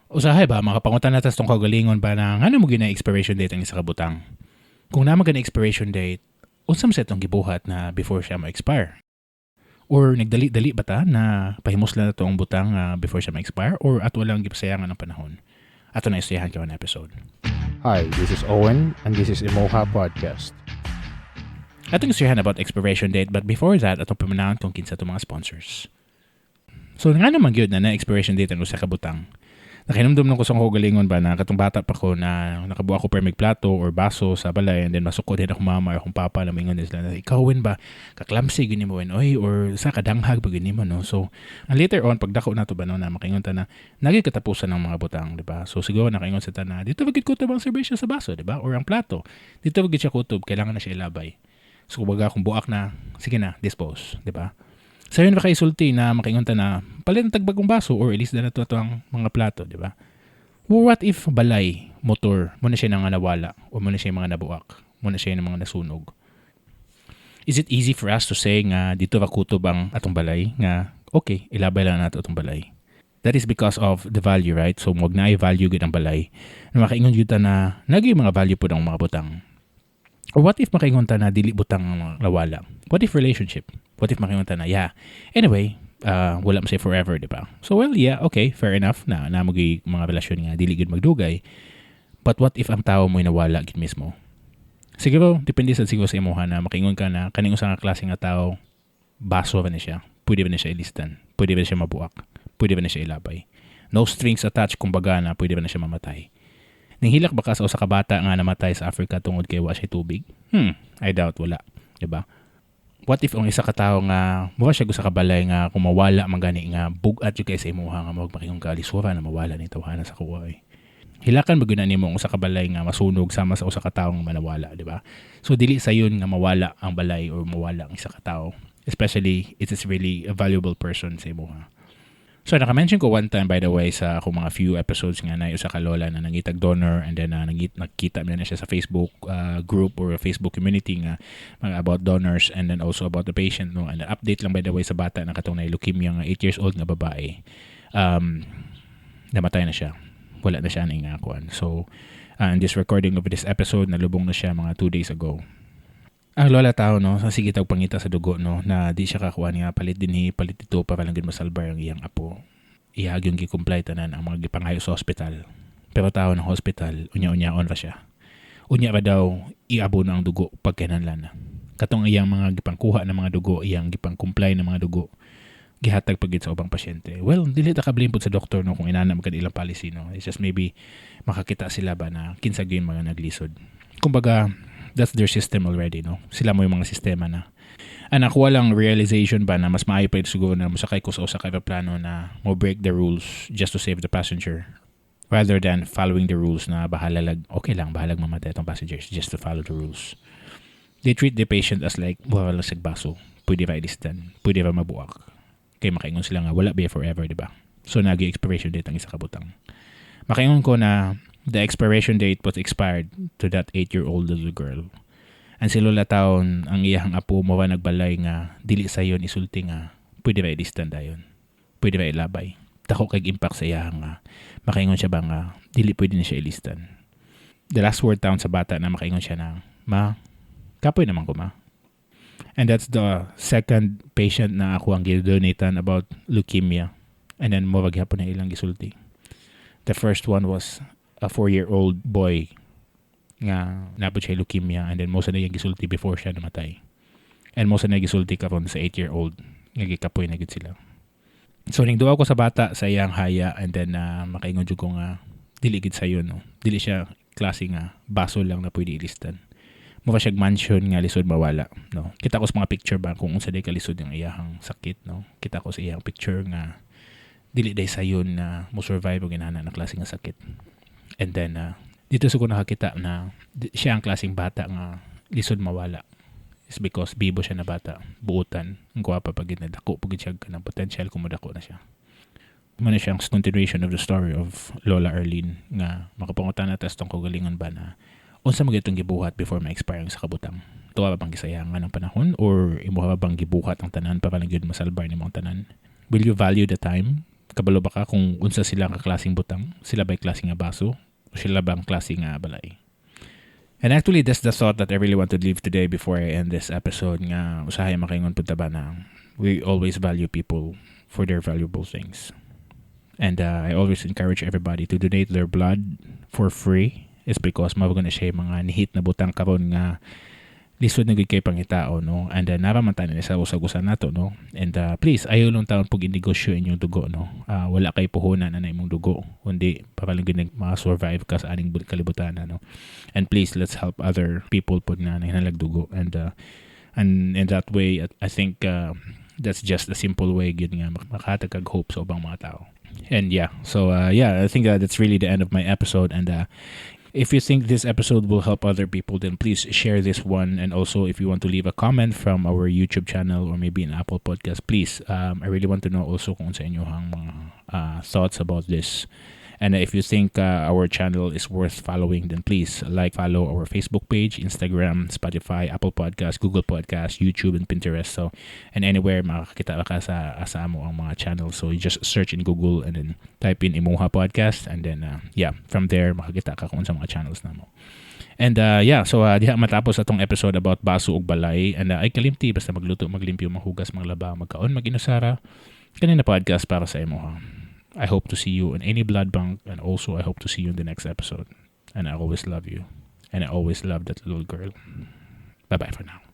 Usahay ba, makapangutan na ta sa atong kaugalingon ba na ngano man gyud na expiration date ang isa ka butang? Kung naa man gani expiration date, unsa man sa atong gibuhat na before siya ma-expire? Or nagdali-dali ba ta na pahimuslan nato ang butang before siya ma-expire or ato lang gipasayangan ang panahon? Ato na istoryahan karon episode. Hi, this is Owen, and this is Emoha Podcast. Atong istoryahan about expiration date, but before that, atong paminawan kung kinsa itong mga sponsors. So ngano man gyud na na expiration date ang usa ka butang? Nakahinumdum ko sa akong kaugalingon ba na katong bata pa ko na nakabuak ko permig plato or baso sa balay and then masuko din akong mama or akong papa na mingon din sila na ikaw, Wen, ba ka-clumsy gyud nimo, Wen, oy, or sa kadanghag ba gyud nimo, no? So ang later on, pagdako nato ba, no, na makaingon ta na nagay katapusan ng mga butang, di ba? So siguro nakaingon sa ta na dito ba gyud kutob ang serbisyo sa baso, di ba, or ang plato, dito ba gyud siya kutob, kailangan na siya ilabay. So kumbaga kung buak na, sige na, dispose, di ba? Sayon ba kay sulti na makaingon ta na palit ang tag bagong baso or ilisdan nato ato ang mga plato, di ba? Or what if balay, motor, mao na siya nang nawala o mao na siya mga nabuak, mao na siya ng mga nasunog? Is it easy for us to say nga dito ra kutob ang atong balay nga okay, ilabay lang nato atong balay? That is because of the value, right? So wag na value gid ang balay. Na makaingon gyud ta na nagay mga value pud ang mga butang. Or what if makaingon ta na dili butang ang nawala? What if relationship? What if makaingon ta na, yeah, anyway, wala mo say forever, di ba? So, well, yeah, okay, fair enough na naa man gyud mga relasyon nga dili gud magdugay. But what if ang tao mo'y nawala gid mismo? Siguro, depende sa siguro sa imuha na makaingon ka na kaning usa nga klase nga tao, baso ba ni siya? Pwede ba ni siya ilisdan? Pwede ba ni siya mabuak? Pwede ba ni siya ilabay? No strings attached, kumbaga, na pwede ba na siya mamatay? Ninghilak ba ka sa usa ka bata nga namatay sa Africa tungod kay wa siya tubig? I doubt wala, di ba? What if ang isa ka tawo nga mura siya usa ka balay nga kung mawala man gani nga bug-at jud kay sa imuha nga murag makaingon ka, lisura na mawala ni tawhana sa kuha eh. Hilakan ba gyud na nimo ang usa ka balay nga masunog sama sa usa ka tawo nga manawala, di ba? So dili sayon nga mawala ang balay or mawala ang isa ka tawo. Especially it is really a valuable person sa imuha. So naka-mention ko one time, by the way, sa akong mga few episodes nga na usa ka lola na nangitag donor and then nakita mi na siya sa Facebook group or Facebook community nga mga about donors and then also about the patient, no? And update lang, by the way, sa bata na katong na leukemia nga 8 years old nga babae, namatay na siya, wala na siya ning kuan. So in this recording of this episode, nalubong na siya mga 2 days ago ang lola tao, no? Sa sige tag pangita sa dugo, no, na di siya kakuha niya, palit dinhi, palit dito para lang gud masalbar ang iyang apo. Iya gyud gi-comply tanan ang mga gipangayo sa hospital, pero tao ng hospital, unya-unyaon ra siya, unya ra daw iabo na ang dugo pag kinahanglan na. Katong iyang mga gipangkuha ng mga dugo, iyang gipang-comply ng mga dugo, gihatag pag sa ubang pasyente. Well, dili ta ka-blame pud sa doktor, no, kung inana man ilang policy, no? It's just maybe makakita sila ba na kinsa gyud mga naglisod. Kumbaga that's their system already, no? Sila mo yung mga sistema na. And ako lang realization ba na mas maayo pa siguro na mosakay ko sa usa ka eroplano na mo break the rules just to save the passenger rather than following the rules na bahala lag, okay lang, bahalag mamatay itong passengers just to follow the rules. They treat the patient as like mura lang sa baso. Pwede ba ilisdan? Pwede ba mabuak? Kay makaingon sila nga wala ba forever, di ba? So nagi expiration date ang isa ka butang. Makaingon ko na the expiration date was expired to that 8-year-old little girl. Ang si Lola taon, ang iyahang apo mo ba nagbalay nga dili sayon isulti nga pwede ba ilisdan dayon? Pwede ba ilabay? Dako kay impact sa iyahang nga makaingon siya ba nga dili pwede na siya ilisdan. The last word taon sa bata na makaingon siya na, "Ma, kapoy naman ko, ma." And that's the second patient na ako ang gidonatan about leukemia. And then mo gihapon na ilang gisulti. The first one was a 4-year-old boy nga naa pod siya leukemia and then mao sa na iyang gisulti before siya namatay. And mao sa na gisulti karon sa 8-year-old nga gikapoy na gid sila. So ning duwa ko sa bata sa iyang haya and then makaingon jud ko nga dili gid sayon, no. Dili siya klase nga baso lang na pwede ilisdan. Mura siya mansion nga lisod mawala, no? Kita ko sa mga picture ba kung unsa day kalisod ang iyahang sakit, no? Kita ko sa iyang picture nga dili day sayon na mo survive og inana na klase nga sakit. And then dito sa ko nakakita na siya ang klaseng bata nga lisod mawala. Is because bibo siya na bata, buutan, ang gwapa pag na dako pag siya kanang potential kung modako na siya. Mao na siyang continuation of the story of Lola Arlene nga makapangutan na ta sa atong kaugalingon ba na unsa man itong gibuhat before ma-expire ang sa kabutang. Tuwa ba bang gisayangan ang panahon or imuha ba bang gibuhat ang tanan para lang gyud masalbar nimo ang tanan? Will you value the time Kabalo ba ka kung unsa sila ka klaseng butang? Sila ba'y klase nga baso? O sila ba ang klase nga balay? And actually, that's the thought that I really want to leave today before I end this episode nga usahay makaingon pud ta ba na we always value people for their valuable things. And I always encourage everybody to donate their blood for free is because mao na siya mga nihit na butang karon nga lisod na gud kay pangitao, no? And nara man tayo sa usag-usa nato, no? And please, ayaw lang taon pag inegosyo inyong dugo, no? Wala kay puhunan na imong dugo kundi para lang gud ma-survive ka sa aning kalibutan, no? And please, let's help other people pod nga nanghinanglag dugo and in that way, I think that's just a simple way gyud nga makahatag kag hope sa ubang mga tao. And yeah, so yeah, I think that's really the end of my episode. And if you think this episode will help other people, then please share this one. And also, if you want to leave a comment from our YouTube channel or maybe an Apple Podcast, please. I really want to know also kung sa inyo ang mga thoughts about this. And if you think our channel is worth following, then please like, follow our Facebook page, Instagram, Spotify, Apple Podcast, Google Podcast, YouTube, and Pinterest. So, and anywhere makakita ka sa amo ang mga channels. So, you just search in Google and then type in Imuha Podcast and then, yeah, from there, makakita ka kung sa mga channels namo. And yeah, so diha matapos atong episode about baso ug balay and ay kalimti basta magluto, maglimpyo, maghugas, maglaba, magkaon, maginusara. Kani na podcast para sa imo ha. I hope to see you in any blood bank and also I hope to see you in the next episode. And I always love you. And I always love that little girl. Bye-bye for now.